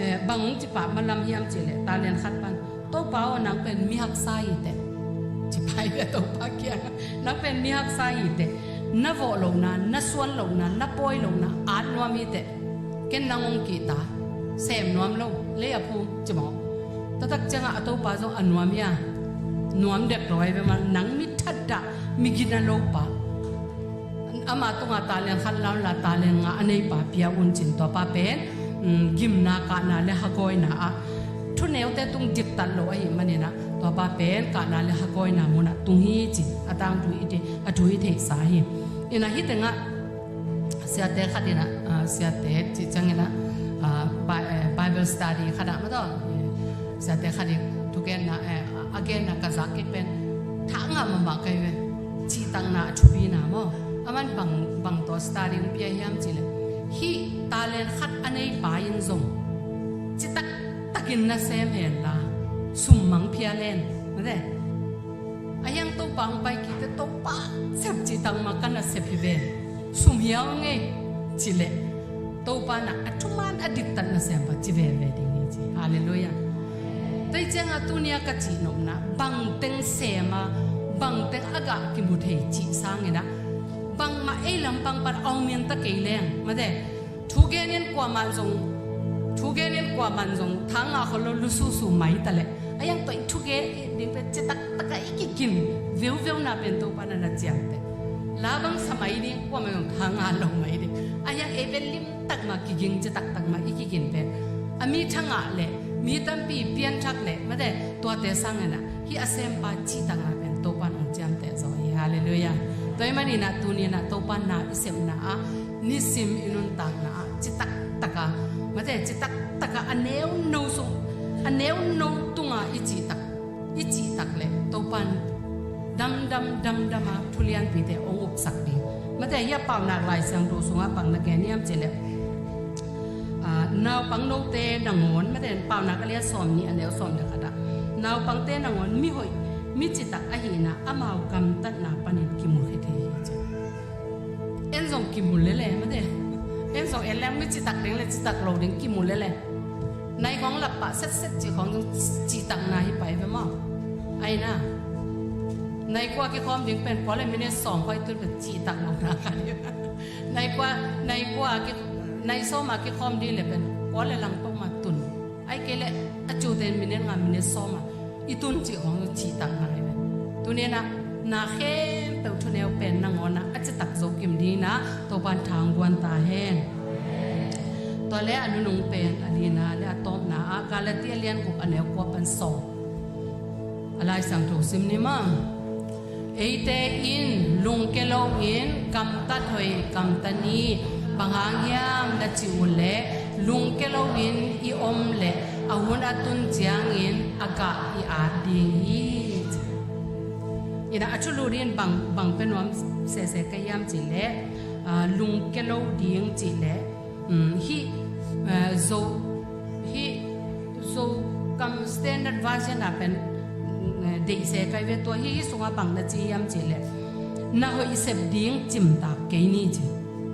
eh, bang hong ci pah malam hiam cih leh talent khatpa in, "Topa aw, nang pen mi haksa hi teh," ci pah hi ve Topa kiang ah. "Nang pen mi haksa hi teh. Na vawh lohna, na suan lohna, na pawi lohna at nuam hi teh. Ken nang hong kihta, sem nuam lo, lei a phum," ci mawk. Tua tak ciang ah a topa zong a nuam hi a, nuam dek lo ahi ve maw, "Nang mi thatdah, mi gina lo pa. Ama tungah talent khat la un la, talent nga a neipa pia un," ci in tua pa pen, um, gimna, kahna le hagawina ah, thuneute tung diktat lo ahih manin ah tua pa pen kahna le hagawina mun ah tung hi ci. A tangthu i thei, a thu i theihsa hi. In ah hih teng ah siate khat in ah, ah, siate cih ciangin ah, ah, Bi-, eh, Bible study khat ah maw, eh, siate khat in thugenna, eh, a genna ka zak kik pen thangah mahmah ka hi ve. Cihtakna a thupina maw. Aman bang, bang tawh study hong pia hiam cih leh, hih talent khat a neipa in zong citak takin na sem hen la, sum mang phial hen, mate. Ahi hang Topa hong pai kik teh, "Topa, sep cihtak mah ka nasep hi ve, sum hiau ing e," ci leh, Topa in ah a thuman a diktat nasempa ci veve ding hi ci. Halleluiah. Tua hi ciang ah tuni a ka cihnopna, bang teng sem a, bang teng a gah kimu thei cih sangin ah, bangmah ei lampang pan a om in ta kei leng, mate, thugen in kuamah zong, thugen in kuamah zong thangah khol lo, lususu mai ta leh, ahi hang tua i thugen ding pen citak takah i kikin veuveuna pen Topa in ah na ciamteh. La bang sa mai ding, kuamah zong thangah lo mai ding. Ahi hang ei pen limtak mah kiging, citak tak mah i kigin pen, a mi thangah leh, mi tampi pianthak leh, mate, tuate sangin ah hih a sempa cihtakna pen Topa in hong ciamteh zaw hi. Halleluiah. Tua ahih manin ah tuni in ah Topa na i sepna ah, nisim i nuntakna ah citak taka, mate, citak taka a neuno sung, a neuno tunga i cihtak, i cihtak leh Topa in damdam damdam a thu lianpite hong uksak ding. Mate, hih a Paunak Lai Siangtho sungah bang na gen hiam cih leh, ah, naupang note nangawn, mate, Paunak a lian sawm nih a neu sawm le khat ah, naupangte nangawn mihoih, mi citak ahihna amau gamtatna panin kimu khia thei hi ci. En zong kimu lele, mate. En zong en leng mi citak ding le citak lo ding kimu lele. Nai khawng lap pah setset cih khawng zong cihtakna hi pai ve maw. Ahi na, nai kua kikhawm ding pen kua le minute sawm khawng i tun pen cihtak lohna khat hi. Nai kua, nai kua ki, nai sawm a kikhawm ding le pen kua le lang peuhmah tun. Ahih kei leh a cute in minute nga, minute sawm a i tun cih khawng cihtakna hi ve. Tuni in ah na khempeuh thuneu pen nangawn ah a citak zo kim ding in ah Topa in tha hong guan ta hen. Tua leh a nunung pen a lina le a tawpna ah Galati a lian guk a neu kua pan sawm. A Lai Siangtho sim ni maw. Eite in lungkia loin gamtat hoih gamta ni, bang hang hiam na cih uh leh, lungkia loin i om leh a hun a tun ciangin a gah i at ding hi. In ah a thulu ding in bang, bang pia nuam sese ka hiam cih leh, ah, lungkia lo ding cih leh, um, hih, eh, Zo, hih Zokam Standard Version ah pen, um, eh, deih se ka hi ve. Tua hih, hih sungah bang na ci hiam cih leh, na hoih sep ding cimtak kei ni ci.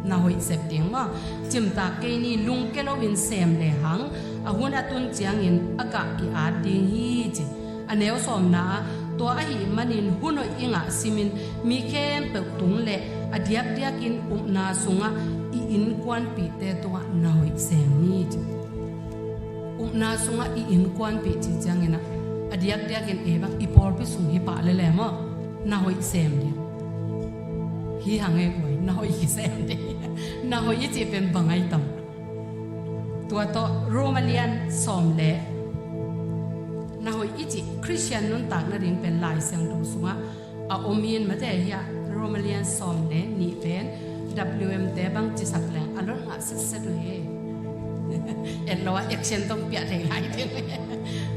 Na hoih sep ding maw, cimtak kei ni, lungkia loin sem lehang a hun a tun ciangin a gah i at ding hi ci. A neu sawmna ah, tua ahih manin hun hoih i ngah simin mi khempeuh tung le a diakdiakin upna sungah i innkuanpihte tungah na hoih sem ni ci. Upna sungah i innkuanpih cih ciangin ah, a diakdiakin ei bang i pawlpi sung hi pah lele maw, na hoih sem ding. Hi hang e guai, na hoih kisem ding. Na hoih i cih pen bang ai tam? Tua tawh Roma lian sawm le, na hoih i cih Khristian nuntak nading pen Lai Siangtho sungah a om in, mate, hiah Roma lian sawm le nih pen W M te bang cisak leng a lot ngah setset uh hi. Et lo a action tong piah thei lai ding.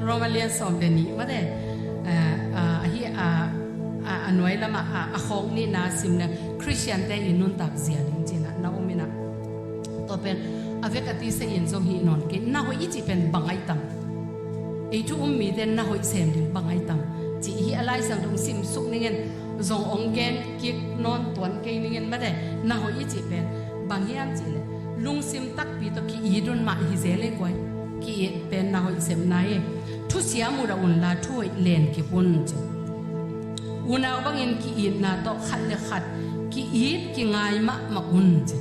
Roma lian sawm le nih, mate, a, a, ahi a, a, a nuai lamah a, a khawk nihna sim leng Khristian te i nuntak zia ding cih na om in ah. Tua pen a vek a tisa in zong hi nawn kei, na hoih i cih pen bang ai tam? Ei thu um mite na hoih sem ding bang ai tam? Cih hi a, Lai Siangtho sim suk ning in, zong ong gen kik nawn tuan kei ning in, mate, na hoih i cih pen bang hiam cih leh lungsim takpi tawh ki-it un mah hi zel e guai. Ki-it pen na hoih sepna hi. Thusia mudah unla thu hoih len kik un ci. Unau bangin ki-itna tawh khat le khat ki-it kingai mahmah un ci.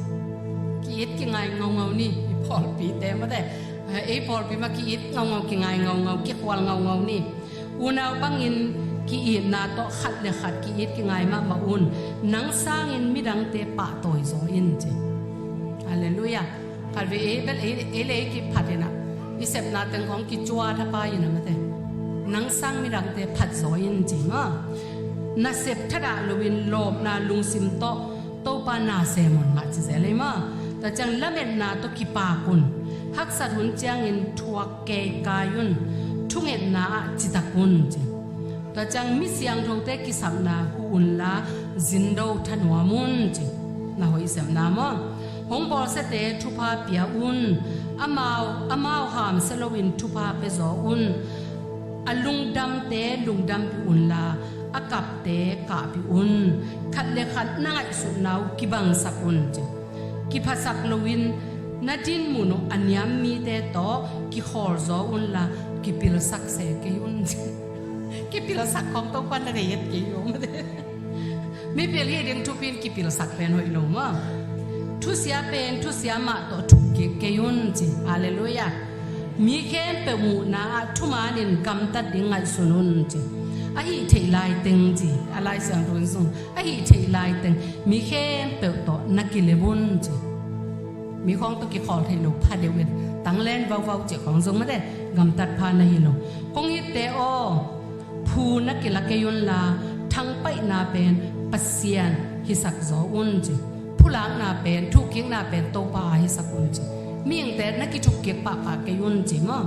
Ki-it kingai ngaungau ni, i pawlpite, mate. Ei pawlpi mah ki-it ngaungau, kingai ngaungau, kikhual ngaungau ni. Unau bangin ki-itna tawh khat le khat ki-it kingai mahmah un. Nang sangin midangte pahtawi zaw in ci. Halleluiah. Khatvei ei bel ei, ei le ei kiphat in ah, i sepna teng khawng kicua thapai in ah, mate. Nang sang midangte phat zaw in ci maw. Na sep thadah loin lawpna lungsim tawh Topa na sem un mah ci zel ei maw. Tua ciang lametna tawh kipak un. Haksat hun ciangin thuak keikai un. Thungetna ah citak un ci. Tua ciang mi siangthote kisapna huh unla zindo thanuam un ci. Na hoih sepna maw. Hong bawlsiate thupha pia un. Amau, amau hamsia loin thupha pia zaw un. A lungdamte lungdampih unla a kapte kahpih un. Khat le khat na ngaihsutna uh kibangsak un ci. Kiphasak loin na dinmun uh a niam mite tawh kikhawl zaw unla kipilsak se kei un ci. Kipilsak khawng Topa na nei et kei uh. Mipil hi ding thupi in kipilsak pen hoih lo maw. Thusia pen thusia mah tawh thuk kik kei un ci. Halleluiah. Mi khempeuh muhna ah thuman in gamtat ding ngaihsun un ci. A hih theih laiteng ci. A Lai Siangtho in zong a hih theih laiteng mi khempeuh tawh na kilem un ci. Mi khawng tawh kikhawl theih lo pha deuh in tanglen vauvau cih khawng zong mate gamtat pha na hi lo. Kong itte aw, phu na kila kei unla thangpaihna pen Pasian hisak zaw un ci. Phulakna pen, thukkikna pen Topa a hisak un ci. Mihingte na kithukkik pahpah kei un ci maw.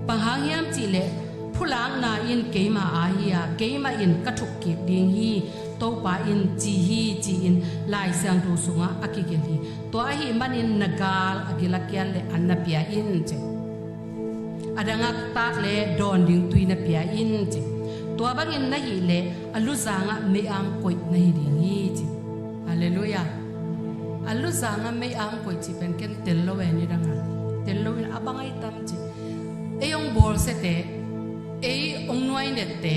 Bang hang hiam cihleh phulakna in keima a hi a, keimah in ka thukkik ding hi, Topa in ci hi ci-in Lai Siangtho sungah a kigelh hi. Tua ahih manin na gal a gil a kial le an na pia in ci. A dangak tak le dawn ding tui na pia in ci. Tua bangin na hih leh a luzangah mei-am koih na hi ding hi ci. Halleluiah. A luzangah mei-am koih cih pen ken tel lo e nidangah. Tel lo in a bang ai tam ci. Ei hong bawlsiate, ei hong nuainette,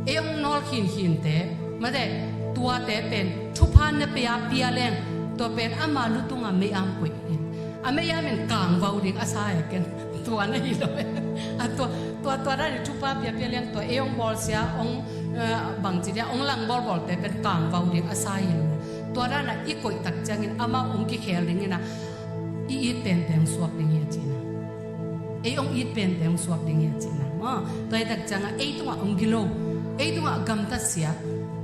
ei hong nawl khinkhinte, mate, tuate pen thupha na pia pia leng, tua pen ama lutungah mei-am koih in. A mei-am in kangvau ding a sa e ken. Tua na hi lo e. A tua, tua, tua dan in thupha pia pia leng, tua ei hong bawlsia, hong, eh, bangci dia, hong lang bawlbawlte pen kangvau ding a sa hi lo e. Tua dan a i koih tak ciangin amah hong kikhel ding in a, i it pente hong suak ding hi a cihna. Ei hong it pente hong suak ding hi a cihna. Maw, tua hi tak ciangah ei tungah hong gilo, ei tungah gamtatsia,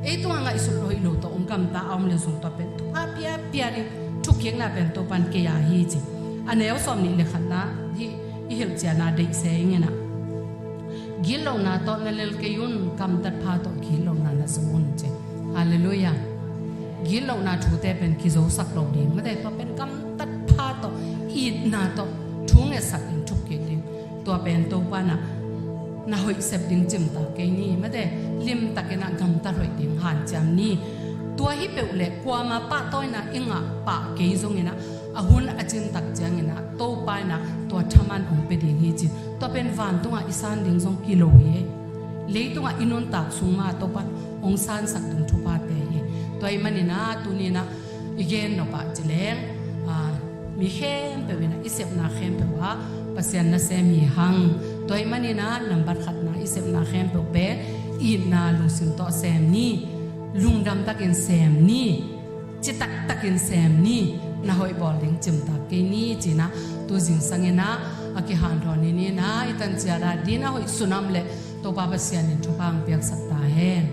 ei tungah ngaihsut hoih lo tawh hong gamta a om le zong tua pen thupha pia pia ding thukkikna pen Topan kei a hi ci. A neu sawm nih le khatna hi, i hilhciana deih se ing in a. Gitlohna tawh na lel kei un, gamtat pha tawh gitlohna na zo un ci. Halleluiah. Gitlohna thute pen kizosak lo ding. Mate, tua pen gamtat pha tawh, itna tawh, thu ngetsak ding, thukkik ding. Tua pen Topa na, na hoih sep ding cimtak kei ni. Mate, limtakin a gamtat hoih ding hanciam ni. Tua hi peuh le kuama pahtawina i ngah pah kei zongin a, a hun a cin tak ciangin a, Topa in a tua thaman hong pia ding hi ci. Tua pen vantungah i san ding zong kilo hi. Leitungah i nuntak sung mah Topa hong sansak ding thuphate hi. Tua ahih manin a tuni in a i gen nop ah ci leng, a, mi khempeuh in a i sepna khempeuh ah Pasian nasem hi hang. Tua ahih manin a nambat khatna i sepna khempeuh pen itna lungsim tawh sem ni, lungdam takin sem ni. taktakin sem ni, na hoih bawl ding cimtak kei ni, ci-in ah tu zingsang in ah a kihanthawn hi ni. Na i tan ciat ah din a hoih sunam leh Topa Pasian in thupha hong piaksak ta hen.